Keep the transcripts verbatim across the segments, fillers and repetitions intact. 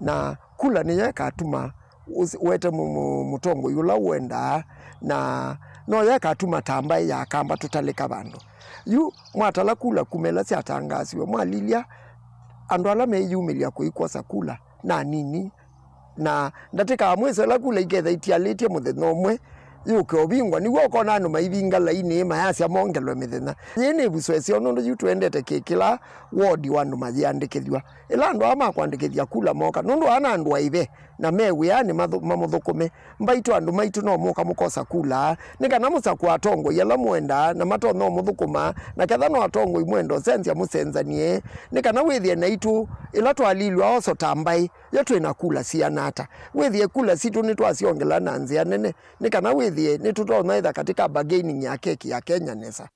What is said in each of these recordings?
Na kula nĩyo ĩkatuma ũs- ũete mũ- mũ- mũtongoi ũla ũendaa, na noyo ĩkatuma ta mbaĩ ya kamba tũtalĩka vandũ. Yu mwatala kula kuma ĩla syatangaasiwe, mwalilya andũ ala meyumĩlya kũikwosa kula na anini, na ndatĩka ya mwĩso ĩla kula iketha itialĩtye mũthenya ũmwe yũke ũvingwa, nĩw'o ũkona andũ maivinga lainĩ mayasya mongelwe mĩthenya. Yĩĩ nĩ ĩvuso ĩseo, nũndũ yu tũendete kĩkĩla wodi wa andũ mayĩandĩkĩthw'a. Ĩla andũ aa ma kũandĩkĩthya kula moka, nũndũ aa na andũ aĩve na me wĩanĩ mathu- mamũthũkũme. Mbaitũ andũ maitũ no mũka mũkosa kula, nĩ kana mũsakũe atongoi ala mũendaa na matonya ũmũthũkũma, na ketha no atongoi mwenda ũsenzya mũsenzanie, nĩ kana wĩthĩe naitũ ĩla twalilw'a oso ta mbaĩ, yo twĩ na kula siana ata. Wĩthĩe kula sitũ nĩtwasyongela na nzĩa nene, nĩ kana wĩthĩe nĩtũtonya ĩtha katika bargaining ya keki ya Kenya nesa.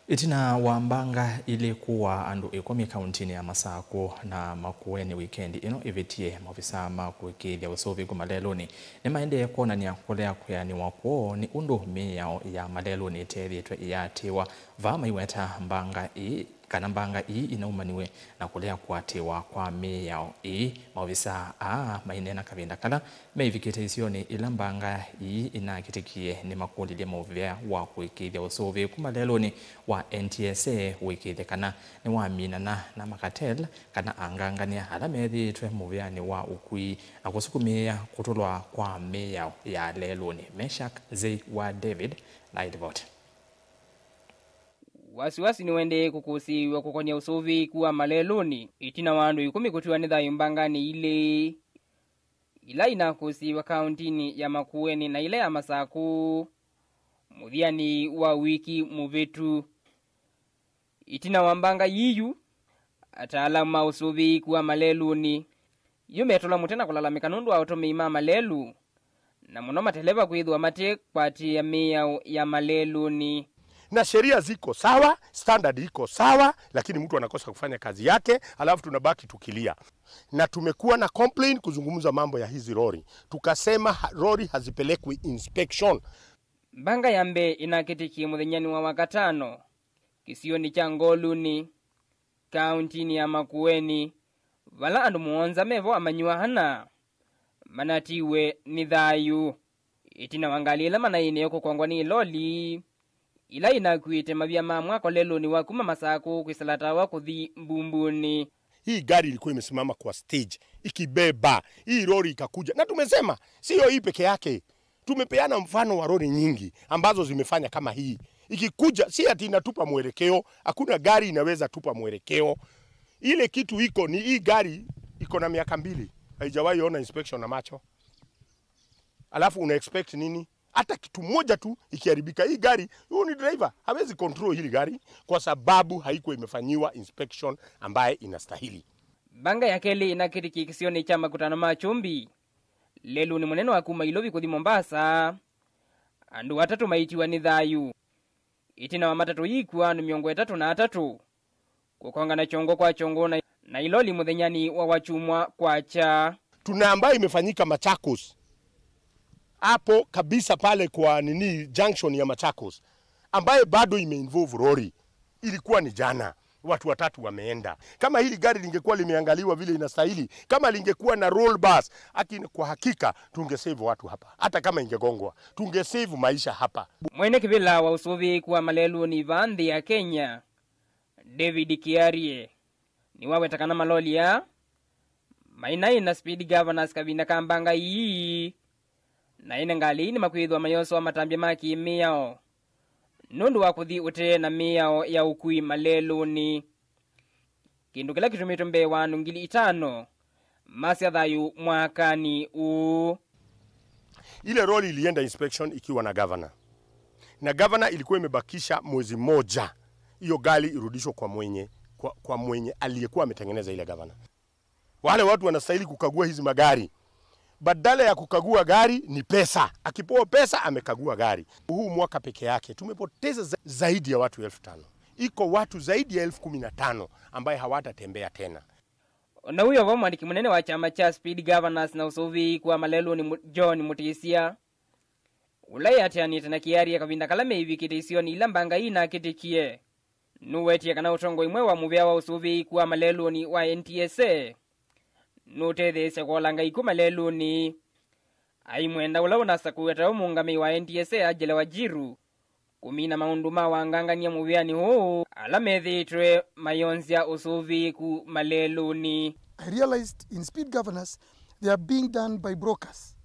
Ĩtina wa mbanga ilĩ kũaa andũ ĩkũmi kauntinĩ ya Masakũ na Makueni wikendi ĩno ĩvĩtie, maovisaa ma kũĩkĩĩthya ũsũvĩku malelũnĩ nĩmaendee kwonany'a kũlea kwĩanĩwa kwoo nĩ ũndũ mĩao ya malelũnĩ ĩteethĩĩtwe ĩyaatĩĩwa. Vaa maiweta mbanga ĩĩ kana mbanga ii inaumaniwe na kũlea kũatĩĩwa kwa mĩao ĩĩ. Maovisaa aa maineena kavinda kala meivikĩte isionĩ ila mbanga ii inakĩtĩkie nĩmakũlilye mũvea wa kũĩkĩĩthya ũsũvĩku malelũnĩ wa N T S A ũĩkĩĩthye kana nĩwaminana na makatel kana angangany'a ala methĩĩtwe mũvĩanĩ wa ũkui na kũsukumĩĩa kũtũlwa kwa mĩao ya lelũnĩ. Meshak Zei wa David na ilivoti. Wasiwasi nĩwaendee kũkũsĩĩw'a kũkony'a ũsũvĩĩku wa malelũnĩ ĩtina wa andũ ĩkũmi kũtiwa nĩ thayũ mbanganĩ ilĩ ila inakũsĩĩw'a kauntinĩ ya Makueni na ila ya Masakũ mũthyanĩ wa wiki mũvĩtu. Ĩtina wa mbanga yii yu, ataalamu ma ũsũvĩĩku wa malelũnĩ yu metũla mũtĩ na kũlalamĩka nũndũ wa ũtũmĩi ma malelũ na mũno mateleva kwĩthĩwa mate kwatĩĩa mĩao ya malelũnĩ. Na sheria ziko sawa, standard iko sawa, lakini mtu anakosa kufanya kazi yake, alafu tunabaki tukilia. Na tumekuwa na complaint kuzungumza mambo ya hizi lori. Tukasema ha- lori hazipelekwi inspection. Mbanga ya mbee ĩnakĩtĩkie mũthenyanĩ wa Wakatano kĩsionĩ kya Ngolunĩ, kauntinĩ ya Makueni, vala andũ mũonza mevo amanyĩw'a ana manatiwe nĩ thayũ ĩtina wa ngalĩ ĩla manaĩnĩe kũkongwa nĩ ĩloli ila inakuĩte mavia ma mwako lelũnĩ wa kuma Masakũ kwĩsĩla Tawa kũthi Mbumbunĩ. Hii gari ilikuwa imesimama kwa stage ikibeba hii lori ikakuja, na tumesema sio hii peke yake, tumepeana mfano wa lori nyingi ambazo zimefanya kama hii. Ikikuja si ati inatupa mwelekeo, hakuna gari inaweza tupa mwelekeo. Ile kitu iko ni hii gari iko na miaka mbili, haijawahi ona inspection na macho, alafu una expect nini? Hata kitu moja tu ikiharibika, hii gari, huyu ni driver, hawezi control hili gari kwa sababu haikuwa imefanyiwa inspection ambaye inastahili. Mbanga ya kelĩ ĩnakĩtĩkie kĩsionĩ kya makutano ma Kyũmbi, lelũnĩ mũnene wa kuma Ilovi kũthi Mombasa, andũ atatũ maitiwa nĩ thayũ ĩtina wa matatũ yĩkw'a andũ mĩongo ĩtatũ na atatũ kũkongana kyongo kwa kyongo na, na iloli mũthenyanĩ wa Wakyumwa kwakya. Tuna ambayo imefanyika Machakos, hapo kabisa pale kwa nini, junction ya Machakos, ambaye bado imeinvolve lori. Ilikuwa ni jana, watu watatu wameenda. Kama hili gari lingekuwa limeangaliwa vile inastahili, kama lingekuwa na roll bars, aki-, kwa hakika tungesave watu hapa. Hata kama ingegongwa, tungesave maisha hapa. Mwene kĩvĩla wa ũsũvĩĩku wa malelũnĩ vaa nthĩ ya Kenya, David Kiarie, nĩwaweta kana maloli aa mainaĩ na speed governors kavinda ka mbanga ii, na ene ngalĩ ii nĩmakwĩthĩwa mayosoa matambya ma kĩ-mĩao nũndũ wa kũthi ũtee na mĩao ya ũkui malelũnĩ, kĩndũ kĩla kĩtumĩtwe mbee wa andũ ngili itano masya thayũ mwakanĩ ũũ. Ile lori ilienda inspection ikiwa na governor, na governor ilikuwa imebakisha mwezi moja hiyo gari irudishwe kwa mwenye, kwa, kwa mwenye aliyekuwa ametengeneza ile governor. Wale watu wanastahili kukagua hizi magari. Badala ya kukagua gari ni pesa. Akipewa pesa, amekagua gari. Huu mwaka peke yake tumepoteza za-, zaidi ya watu elfu tano. Iko watu zaidi ya elfu kumi na tano ambaye hawatatembea tena. Na ũyo vo mwandĩki mũnene wa kyama kya Speed Governors na ũsũvĩĩku wa malelũnĩ Mu-, John Mutisya, ũla ĩatĩanĩte na kĩarie kavinda kala meivikĩte isionĩ ila mbanga ii inakĩtĩkie, nũwetie kana ũtongoi mweũ wa mũvĩa wa ũsũvĩĩku wa malelũnĩ wa N T S A nũtetheesya kũolanga ikw'ũ malelũnĩ. Aimwenda ũla ũnasakũiwe ta ũmũngamĩi wa N T S A Ajele Wajiru kũmina maũndũ ma wangangany'a mũvĩanĩ ũũ ala methĩĩtwe mayonzya ũsũvĩĩku malelũnĩ. I realized in speed governors, they are being done by brokers.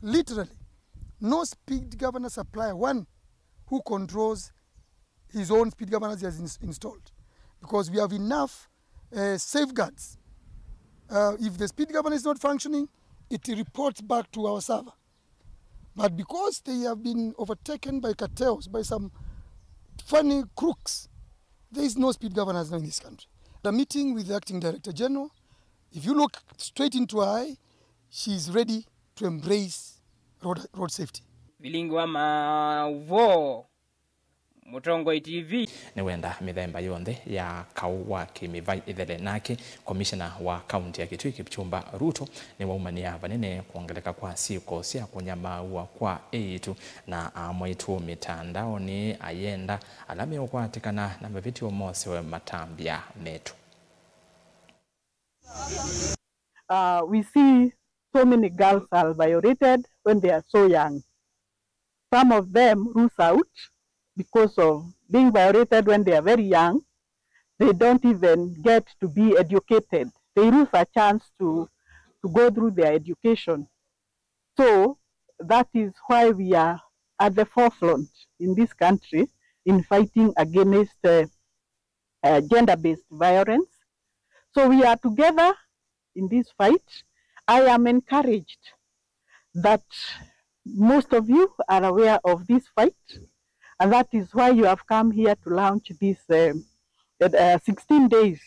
Literally, no speed governor supplier, one who controls his own speed governors he has ins- installed, because we have enough uh, safeguards. Uh, if the speed governor is not functioning, it reports back to our server. But because they have been overtaken by cartels, by some funny crooks, there is no speed governors now in this country. The meeting with the acting director general, if you look straight into her eye, she is ready to embrace road, road safety. Vilingi wa Maũvoo, Mũtongoi T V. Nĩwenda mĩthemba yonthe ya kaũ wa kĩmĩvai ĩthele. Nake komishena wa kaunti ya Kitui Kipchumba Ruto nĩwaumanĩa vanene kwongeleka kwa syĩko sya kũnyamaaw'a kwa eĩtu na amwaitũ mĩtandaonĩ, ayenda ala meũkwatĩkana na mavĩtyo mosewe matambya metũ. Uh, we see so many girls are violated when they are so young. Some of them lose out because of being violated when they are very young. They don't even get to be educated. They lose a chance to, to go through their education. So that is why we are at the forefront in this country in fighting against uh, uh, gender-based violence. So we are together in this fight. I am encouraged that most of you are aware of this fight, and that is why you have come here to launch this um, uh, sixteen days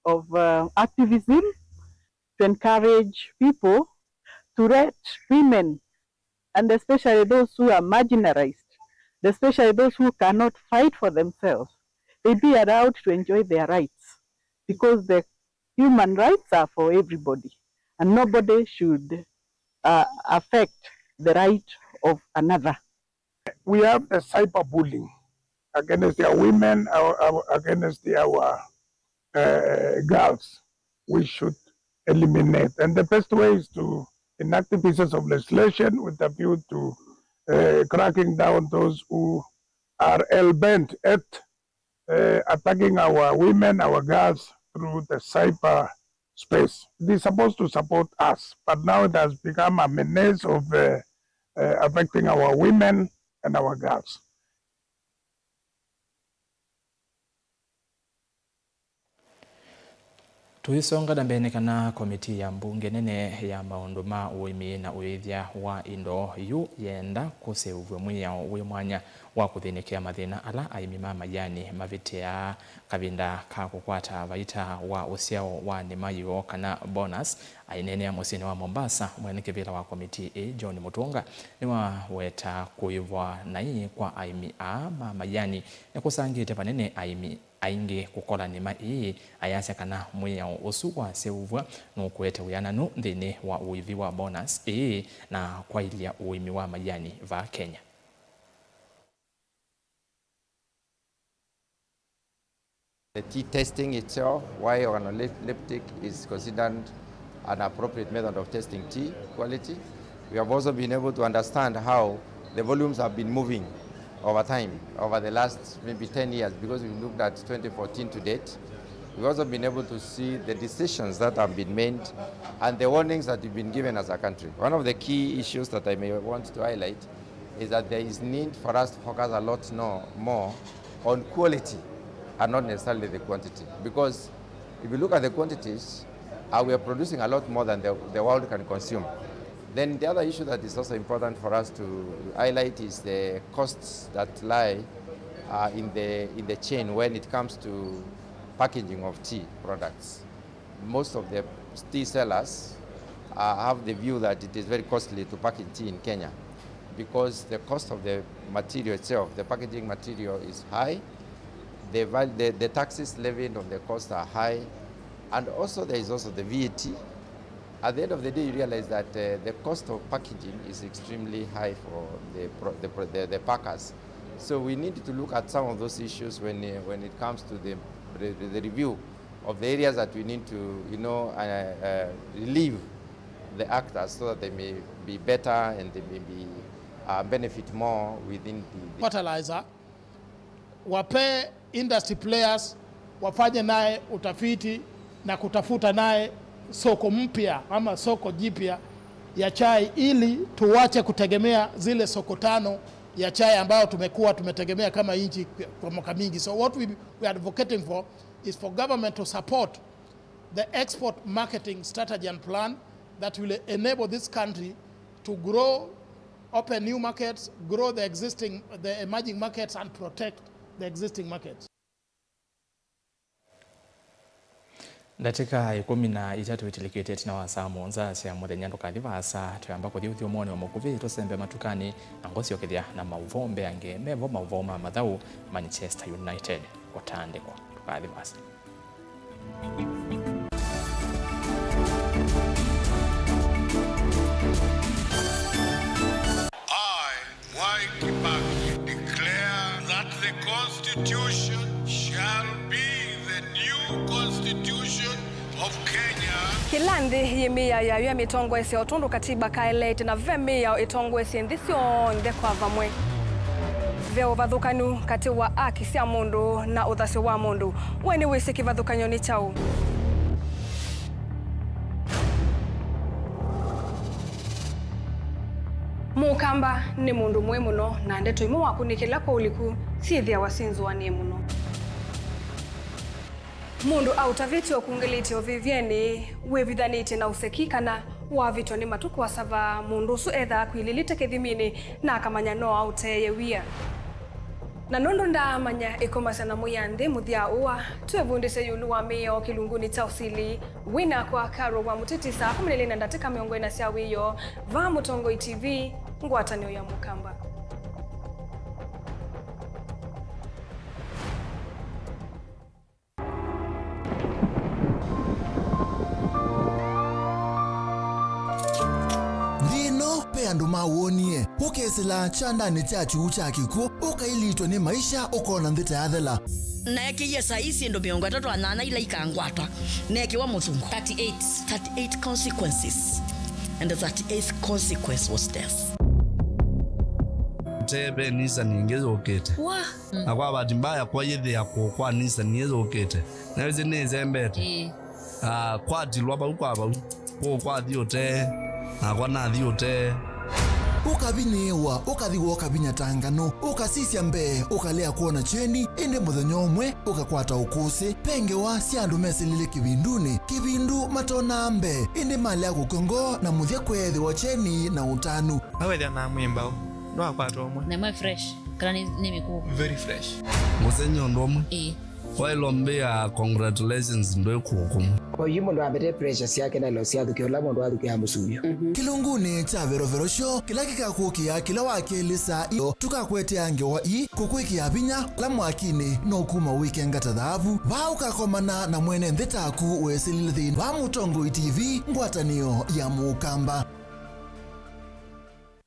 of uh, activism to encourage people to let women, and especially those who are marginalized, especially those who cannot fight for themselves, they be allowed to enjoy their rights, because the human rights are for everybody and nobody should uh, affect the right of another. We have the cyberbullying against our women, our, our, against our uh, girls. We should eliminate. And the best way is to enact pieces of legislation with a view to uh, cracking down those who are hell-bent at uh, attacking our women, our girls through the cyber space. It is supposed to support us, but now it has become a menace of uh, uh, affecting our women and our girls. Tũisonga na mbee nĩ kana komitii ya mbunge nene ya maũndũ ma ũĩmi na ũĩthya wa indo yu yenda kũseũvw'a mwĩao wĩ mwanya wa kũthĩnĩkĩa mathĩna ala aĩmi ma mayanĩ mavĩtĩaa kavinda ka kũkwata vaita wa ũsyao wa nĩma yoo kana bonus. Aineenea mũsyĩnĩ wa Mombasa, mwene kĩvĩla wa komitii ĩĩ John Mutunga nĩwaweta kũĩvwa naĩ kwa aĩmi aa ma mayanĩ nĩkũsangĩte vanene aĩmi aingĩ kũkola nĩma ĩĩ, ayasya kana mwĩao ũsu waseũvw'a nũkũete wĩananu nthĩnĩ wa ũĩvi wa bonus ĩĩ na kwaĩlya ũĩmi wa mayanĩ vaa Kenya. The tea testing itself, why organoleptic is considered an appropriate method of testing tea quality. We have also been able to understand how the volumes have been moving over time, over the last maybe ten years, because we've looked at twenty fourteen to date. We've also been able to see the decisions that have been made and the warnings that we've been given as a country. One of the key issues that I may want to highlight is that there is need for us to focus a lot no, more on quality and not necessarily the quantity. Because if you look at the quantities, uh, we are producing a lot more than the, the world can consume. Then the other issue that is also important for us to highlight is the costs that lie uh, in the, in the chain when it comes to packaging of tea products. Most of the tea sellers uh, have the view that it is very costly to package tea in Kenya because the cost of the material itself, the packaging material, is high. The, val- the, the taxes levied on the cost are high, and also there is also the V A T. At the end of the day, you realize that, uh, the cost of packaging is extremely high for the pro-, the pro-, the, the packers. So we need to look at some of those issues when, uh, when it comes to the, the, the review of the areas that we need to, you know, uh, uh, relieve the actors so that they may be better and they may be, uh, benefit more within the, the fertilizer. Wape industry players wafanye naye utafiti na kutafuta naye soko mpya ama soko jipya ya chai, ili tuwache kutegemea zile soko tano ya chai ambayo tumekuwa tumetegemea kama nchi kwa mwaka mingi. So what we, we are advocating for is for government to support the export marketing strategy and plan that will enable this country to grow, open new markets, grow the existing, the emerging markets, and protect the existing markets. Ndatĩka ĩkũmi na itatũ itilikĩte ĩtina wa saa mũonza sya mũthenya. Ndũkathi vaasa, twĩamba kũthi ũthyũmũonĩ wa mũkuvĩ, tũsembe matukanĩ, na ngũsyokethya na maũvoo mbeange. Mevo maũvoo ma mathaũ, Manchester United kũtandĩkwa. Ndũkathi vaasa. I, Mwai Kibaki, declare that the Constitution shall be the new Constitution of Kenya. Kĩla nthĩ yĩ mĩao yayo ya mĩtongoesye o tondũ katiba kaeleete, na ve mĩao ĩtongoesye nthĩ syonthe kwa vamwe. Ve ũvathũkanu katĩ wa aki sya mũndũ na ũthasyo wa mũndũ. We nĩwĩsĩ kĩvathũkany'o nĩ kyaũ? Mũkamba nĩ mũndũ mũĩ mũno, na ndeto imwe wakunĩkĩla kwa ũliku syĩthĩawa syĩ nzũanĩe mũno. Mũndũ aũtavĩtye ũkungĩlĩtye ũvĩvyenĩ, wĩvithanĩtye na ũseki, kana wavĩtwa nĩ matukũ asava, mũndũ ũsu ethaa akwilĩlĩte kĩthiminĩ na akamanya no aũteeye wia. Na nũndũ ndaamanya ĩkomasya na mũya nthĩ mũthya ũa, twĩvundĩsye ĩũlũ wa mĩao kĩlungunĩ kya ũsili. Wĩnakwa Carol wa Mũtĩtĩ, saa kũmi na ilĩ na ndatĩka mĩongo ĩna sya wĩoo, vaa Mũtongoi T V, ngwatanĩo ya Mũkamba. Nthĩ ĩno, ve andũ mawonie, ũkesĩla kyandanĩ kya kyuu kya kĩkw'ũ, ũkailitwe nĩ maisha, ũkona nthĩ ta yathela. Naekĩie saa ii syĩndũ mĩongo ĩtatũ na nyanya ila ikangwatwa, neekĩwa mũthungo. Thirty-eight. Thirty-eight consequences. And the thirty-eighth consequence was death. Teve nisa ningĩ yũkĩte. Wa. Na kwa bahati mbaya, kwa yĩthĩa kũũ kwa nisa niĩ yũkĩte. Na wĩsĩ nĩĩsembete. Ĩĩ. Ah, kwatilwa vau kwa vau. Kũũ kwathi ũtee, nakwa nathi ũtee. Ũkavinyĩĩwa, ũkathi wooka vinya ta nganũ, ũkasisya mbee, ũkalea kwona kyeni, ĩndĩ mũthenya ũmwe ũkakwata ũkũsĩ. Ve ngewa sya andũ mesĩlile kĩvindunĩ, kĩvindu matonaa mbee, ĩndĩ malea kũkw'a ngoo na mũthya kweethĩwa kyeni na ũtanu. Awethĩa na mwĩ mbaũ, ndwakwata ũmwe. Na ĩmwe fresh, kana nĩ, nĩ mĩkũũ? Very fresh. Mũsenyi ũndũ ũmwe. Ĩĩ. Waĩlwa mbĩa, congratulations, ndwĩ kũkũmũ. Oyu mũndũ ambete pressure syake na ilo syathukĩa ũla mũndũ athukĩa mũsuyo. Kĩlungunĩ kya verovero syo, kĩla kĩkakũkĩa kĩla wakĩlĩsa io, tũkakwetea ngewa ii kũkwĩkĩa vinya, ala mwakinĩ no kuma wĩkenga ta thaavu. Vaa ũkakomana na mwene nthĩ taku wesĩlile thĩnĩ wa Mũtongoi T V, ngwatanĩo ya Mũkamba.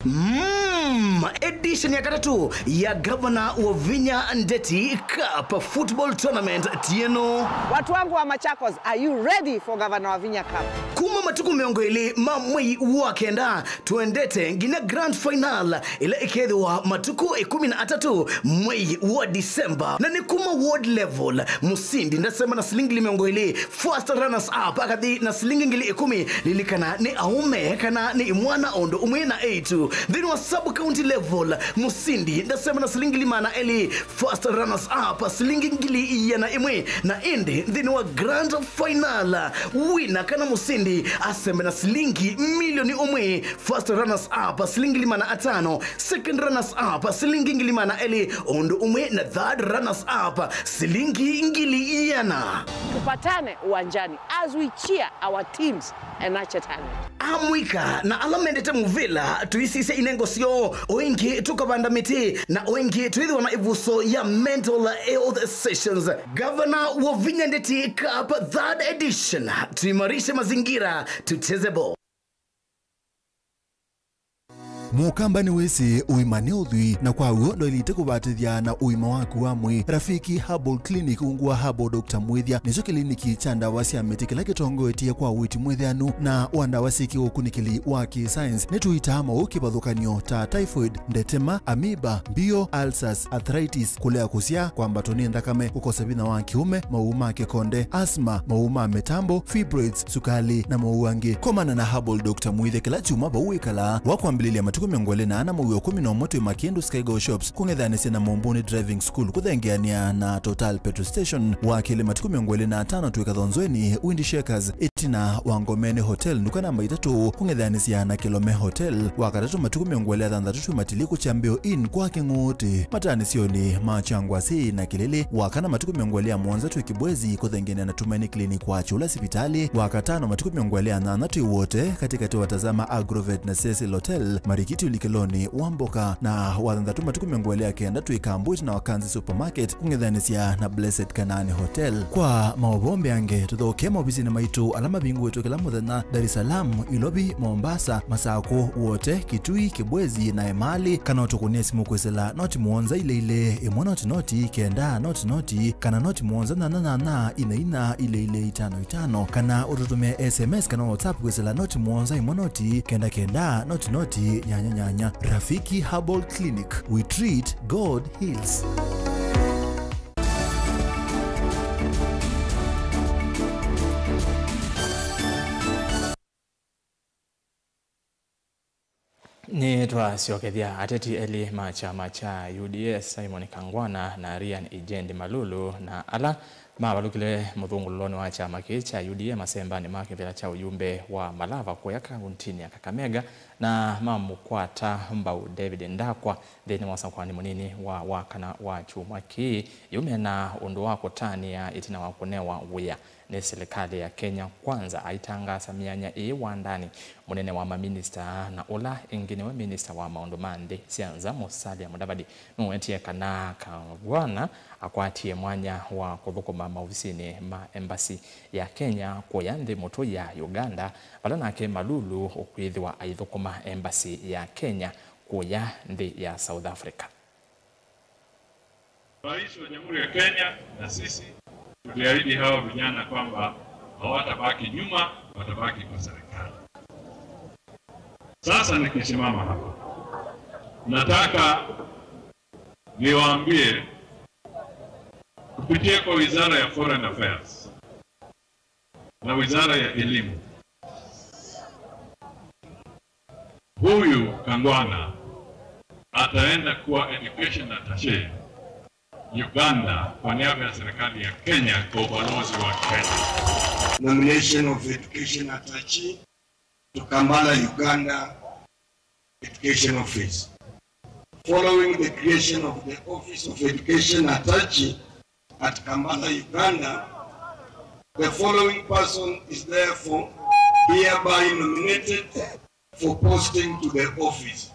Mm, edition ya katatũ ya Gavana Wavinya Ndeti Cup Football Tournament ti ĩno. Watu wangu wa Machakos, are you ready for Gavana Wavinya Cup? Kuma matukũ mĩongo ĩlĩ ma mwei wa kenda, tũendete nginya grand final ĩla ĩkethĩwa matukũ ĩkũmi na atatũ mwei wa December. Na nĩ kuma ward level, mũsindi ndasema na silingi ngili mĩongo ĩlĩ, first runners up akathi na silingi ngili ĩkũmi. Lilikana nĩ aũme kana nĩ imwana o ũndũ ũmwe na eĩtu. Nthĩnĩ wa sub county level, mũsindi ndasema na silingi ngili maana elĩ, first runners up silingi ngili iana ĩmwe, na ĩndĩ nthĩnĩ wa grand final, wina kana mũsindi asembe na silingi milioni ũmwe, first runners up silingi ngili maana atano, second runners up silingi ngili maana elĩ, o ũndũ ũmwe na third runners up silingi ngili iana. Tupatane uwanjani as we cheer our teams and nurture talent. Amũika na ala mendete mũvĩla, tũisisye inengo syoo O ĩngĩ tũkavanda mĩtĩ, na o ĩngĩ twĩthĩwa na ĩvuso ya mental health sessions. Gavana Wavinya Ndeti Cup third edition, tuimarishe mazingira, tucheze ball. Mũkamba nĩwĩsĩ ũima nĩ ũthwii, na kwa w'o ndwaĩlĩte kũvatĩthya na ũima waku wa mwĩĩ. Rafiki Herbal Clinic ungu wa Herbal Doctor Mwĩthya nĩkyo kĩliniki kya ndawa sya mĩtĩ kĩla kĩtongoetye kwa ũiiti mwĩthĩanu na wa ndawa syĩ kĩũkunĩkĩli wa kĩ-science. Nĩtũitaa maũũ kĩvathũkany'o ta typhoid, ndetema, amoeba, mbio, ulcers, arthritis, kũlea kũsyaa, kwambatwa nĩ nthakame, kũkosa vinya wa kĩũme, maũũ ma kĩkonde, asthma, maũũ ma mĩtambo, fibroids, sukali, na maũũ angĩ. Komana na Herbal Doctor Mwĩthya kĩla kyumwa vau wĩkalaa. Wa kwambĩlĩlya matukũ mĩongo ĩlĩ na ana mwei wa ĩkũmi na ũmwe twĩ Makindu Skygo Shops, kũng'ethanĩsya na Mombuni Driving School, kũthengeanĩa na Total Petrol Station. Wa kelĩ matukũ mĩongo ĩlĩ na atano twĩ Kathonzweni, Wind Shakers, ĩtina wa Ngomeni Hotel, nduka namba itatũ, kũng'ethanĩsya na Kilome Hotel. Wa katatũ matukũ mĩongo ĩlĩ na thanthatũ twĩ Matiliku Kyambĩo Inn kwa Kĩng'ũũtĩ, mataanĩsyonĩ ma Kyangwasi na Kĩlĩlĩ. Wa kana matukũ mĩongo ĩlĩ na mũonza twĩ Kibwezi, kũthengeanĩa na Tumaini Clinic wa Kyũla sivitalĩ. Wa katano matukũ mĩongo ĩlĩ na nyanya twĩ Wote, katĩkatĩ wa Tazama Agrovet na Cecil Hotel, Marikiti ũlikĩlonĩ wa mboka. Na wa thanthatũ matukũ mĩongo ĩlĩ na kenda twĩ Kambwiti na Wakanzi Supermarket, kũng'ethanĩsya na Blessed Kanaani Hotel. Kwa maũvoo mbeange, tũthokee maovisinĩ maitũ ala mavingũĩtwe kĩla mũthenya, Dar es Salaam, Ilovi, Mombasa, Masakũ, Wote, Kitui, Kibwezi, na Emali, kana ũtũkũnĩe simũ kwĩsĩla noti mũonza ilĩ ilĩ, ĩmwe noti noti, kenda noti noti, kana noti mũonza nyanya nyanya, ina ina, ilĩ ilĩ, itano itano, kana ũtũtũmĩe S M S kana WhatsApp kwĩsĩla noti mũonza ĩmwe noti, kenda kenda, noti noti, nyanya nyanya. Rafiki Herbal Clinic, we treat, God heals. Nĩtwasyokethya ateti elĩ ma kyama kya U D A, Simon Kangwana na Ryan Ijendi Malulu, na ala mavalũkile mũthũngũlũlonĩ wa kyama kĩĩ kya U D A masembanĩ ma kĩvĩla kya ũyumbe wa Malava kũya kauntinĩ ya Kakamega, na mamũkwata mbau David Ndakwa nthĩnĩ wa ũsakũani mũnini wa wakana wa kyumwa kĩĩ, yu mena ũndũ wa kũtanĩa ĩtina wa kũnewa wĩa nĩ silikalĩ ya Kenya Kwanza, aitangaasa myanya ĩĩ wandanĩ, mũnene wa maminista na ũla ĩngĩ nĩwe minista wa maũndũ ma nthĩ sya nza, Musalia Mudavadi, nũwetie kana Kangwana akwatie mwanya wa kũthũkũma maovisinĩ ma embassy ya Kenya kũya nthĩ mũtũ ya Uganda, vala nake Malulu ũkwĩthĩwa aithũkũma embassy ya Kenya kũya nthĩ ya South Africa. Rais wa Jamhuri ya Kenya na sisi tuliahidi hawa vijana kwamba hawatabaki nyuma, watabaki kwa serikali. Sasa nikisimama hapa, nataka niwaambie kupitia kwa Wizara ya Foreign Affairs na Wizara ya Elimu, huyu Kangwana ataenda kuwa education attaché Uganda kwa niaba ya serikali ya Kenya kwa ubalozi wa Kenya. Nomination of education attaché to Kampala, Uganda Education Office. Following the creation of the Office of Education Attaché at Kampala, Uganda, the following person is therefore hereby nominated for posting to the office.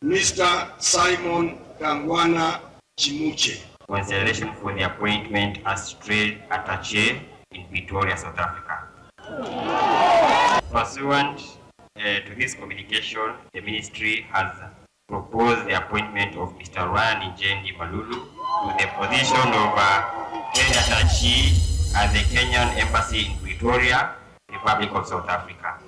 Mister Simon Kangwana Chimuche. Consideration for the appointment as Trade Attaché in Pretoria, South Africa. Pursuant, uh, to this communication, the ministry has proposed the appointment of Mister Ryan Ijendi Malulu to the position of, uh, Trade Attaché at the Kenyan Embassy in Pretoria, Republic of South Africa.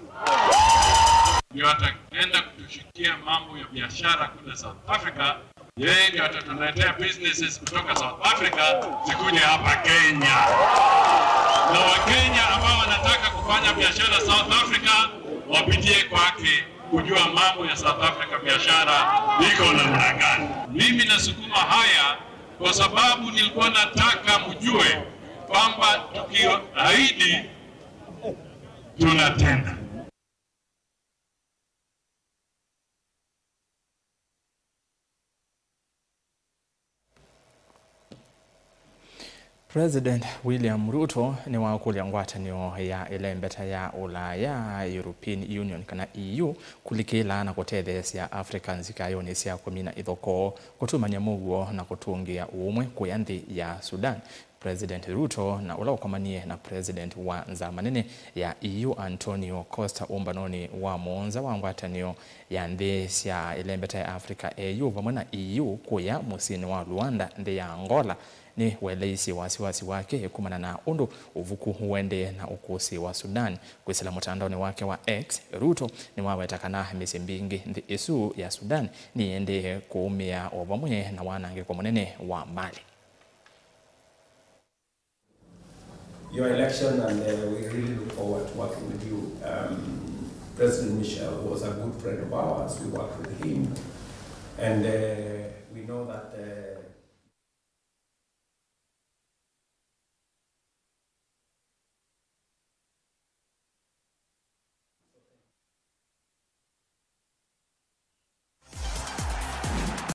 Ndio ataenda kutushikia mambo ya biashara kule South Africa. Yeye ndio atatuletea businesses kutoka South Africa zikuje hapa Kenya. Na Wakenya ambao wanataka kufanya biashara South Africa wapitie kwake kujua mambo ya South Africa biashara iko namna gani. Mimi nasukuma haya kwa sababu nilikuwa nataka mjue kwamba tukiahidi tunatenda. President William Ruto nĩwakũlya ngwatanĩo ya ĩlembeta ya Ũlaya, European Union, kana E U, kũlikĩla na kũtetheesya Africa nzikayonĩ sya kũmina ĩthokoo, kũtumany'a mũuo na kũtũngĩa ũũmwe kũya nthĩ ya Sudan. President Ruto na ũla ũkomanie na President wa Nzama Nene ya E U, Antonio Costa, ũmbanonĩ wa mũonza wa ngwatanĩo ya nthĩ sya ĩlembeta ya Africa, A U, vamwe na E U kũya mũsyĩnĩ wa Luanda, nthĩ ya Angola, nĩ weleisye wasiwasi wake kumana na ũndũ ũvuku ũendee na ũkũsĩ wa Sudan. Kwĩsĩla mũtandaonĩ wake wa X, Ruto nĩwaweta kana mĩsyĩ mbingĩ nthĩ ĩsu ya Sudan nĩyĩendee kũũmĩa o vamwe na wanangĩko mũnene wa malĩ. Your election, and uh, we really look forward to working with you. Um, President Michel was a good friend of ours. We worked with him, and uh, we know that uh,